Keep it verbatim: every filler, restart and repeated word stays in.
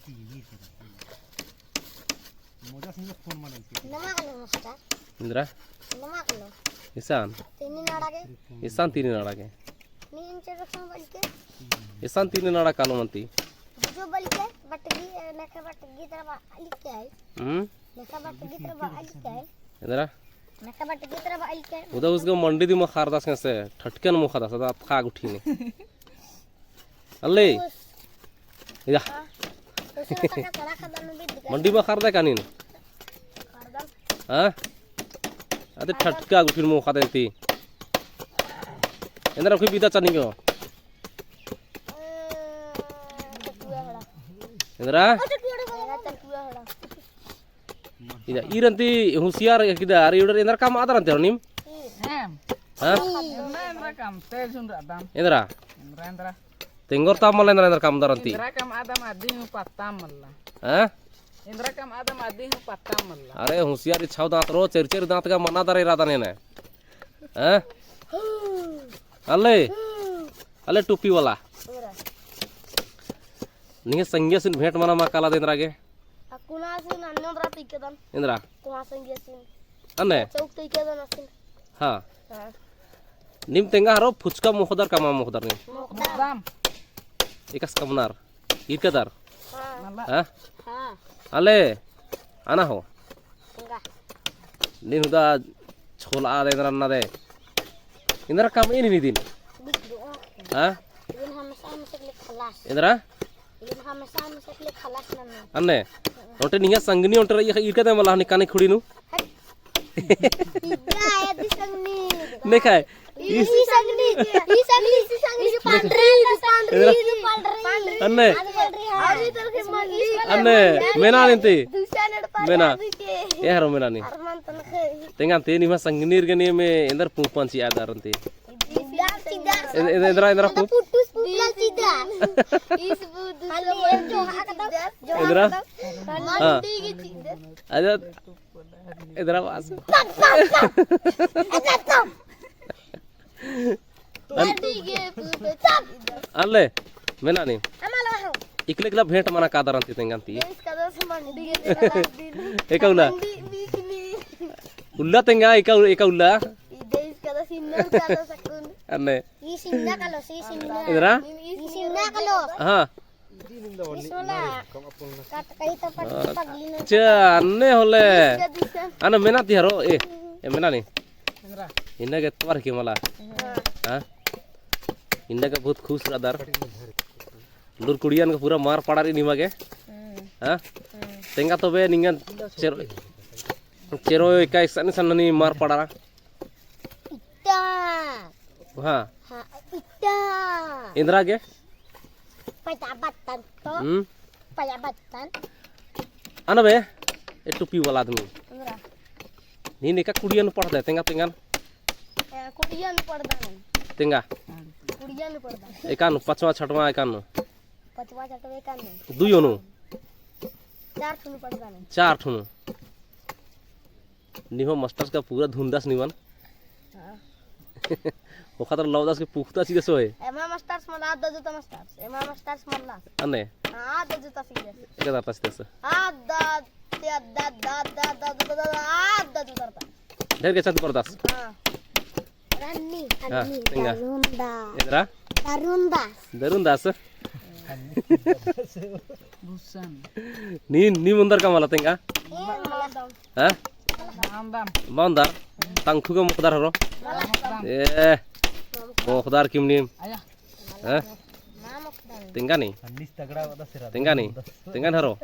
नमक लो मास्टर। एन्दरा? नमक लो। इसन? तीनी नाड़ा के। इसन तीनी नाड़ा के। नीन चेरो संग बल के। इसन तीनी नाड़ा कालो मनती। जो बल के, बटगी, नेखा बटगी तरह बा-, लिख के आई। हम्म? नेखा बटगी तरह बा-, लिख के आई। एन्दरा? नेखा बटगी तरह बा-, लिख के आई। उदा उसको मंडी दिम ख़रदस कैसे, ठटकन मुखदस, अदा अतख़ा गुट्ठी ने। अल्ले। उस। इदा। हाँ। उस लोग का कड़ा खत्म भी दिखा। मंडी में ख़रदा कानिन। ख़रदा। हाँ? अदे ठटका गुट्ठिन मुखदन ती। एन्दरा कोई बिदा चनिंगो। एन्दरा? इदा, ईर अन्ती हुसियार किदा, अरे उड़र एन्दरा कमअदर अन्ती हरो नीम? हाँ? एन्दरा कमअदम। एन्दरा? एन्दरा, एन्दरा। तेंगोर ताम मल्ला एन्दरा, एन्दरा कमअदर अन्ती। एन्दरा कमअदम अदी हूँ पत्ता मल्ला। हाँ? एन्दरा कमअदम अदी हूँ पत्ता मल्ला। अरे हुसियार इछाव दाँत रो, चेर चेर दाँत गा मनादर इरादा ने ने। हाँ? अल्ले? अल्ले टोपी वाला। निंग्है संगियासिन भेंट मना मा काला दे एन्दरा गे। अक्कुनासिन अन्योंदरा पीकेदन। एन्दरा? कुहाँ संगियासिन। अन्ने? चौक तइकेदन असिन। हाँ। हाँ। नीम तेंगा हरो फुचका मुखदर कमआ मुखदर नीम। मुखदर। एकासे कमनर। ईरकादर। हाँ। हाँ? हाँ। अल्ले, अना हो। तेंगा। नीन हुदा छोला आद एन्दरा अन्ना दे। एन्दरा कमई नीन इदिन। हाँ? इदिन हमेशा हमेशा के लिए खलास। एन्दरा? इदिन हमेशा हमेशा के लिए खलास नन्ना। अन्ने? ओन्टे निंग्है संगनी ओन्टे रई ईरकादे मला निकाने खुड़ी नू। हट। इदा आया दी संगनी। नेखा है। ई संगनी, ई संगनी, ई संगनी, पांडरी, पांडरी, पांडरी। अन्ने। अन्ने, मेना नीन ती। मेना। ए हरो मेना नीन। तेंगा ती निम्है संगनीर गे नीम एन्दर पूंप पंची आदर अन्ती। ए-, ए-, एन्दरा, एन्दरा पूंप। एन्दरा? हाँ। अरे, एन्दरा बास। अल्ले, मेना नीम। इकला इकला भेंट मना कादर अन्ती तेंगा ती। एका उल्ला। उल्ला तेंगा, एका, एका उल्ला। अन्ने। एन्दरा? हाँ। अच्छा, अन्ने होले। अन्ने मेना ती हरो, ए, ए मेना नी। इन्ना गे एतवार के मला। हाँ। इन्ना गे बहुत खुश रअदर। लूर कुड़ियन का पूरा मार पड़ारी निमा गे। हाँ। तेंगा तोबे निंगन चेरो, चेरो एका एकसन सन ननी मार पड़ारा। इत्ता। हाँ। हाँ, इत्ता। एन्दरा गे? पता बत्तन तो। हम्म। पता बत्तन। अना बे, ए टोपी वाला आदमी। एन्दरा? नीन एका कुड़िया नू पढ़दय, तेंगा, तेंगा। ए, कुड़िया नू पढ़दन। तेंगा। कुड़िया नू पढ़दन। एका नू, पचवा छठवा एका नू। पचवा छठवा एका नू। दुयो नू। चार ठू नू पढ़दन। चार ठू नू। निम्है मास्टर्स का पूरा धुंदस निमन। हाँ। ओखा तर लौदस के पुख्ता चिदस होय। एमा मास्टर्स मल्ला, आद जूता मास्टर्स। एमा मास्टर्स मल्ला। अन्ने? हाँ, आद जूता चिदस। एका तरता चिदस? आद, आद, आद जूता तरता। ढेर के छत परदस। हाँ। रन्नी, हाँ, अन्नी, तेंगा। दरुंदा। एन्दरा? दरुंदा। दरुंदस। भूषण। नी, नी मुन्दर का मला तेंगा? हाँ? बावंदर। तंखु का मुखदर हरो? ए, मुखदर किम नीम? हाँ? तेंगा नी? तेंगा नी? तेंगा नी हरो?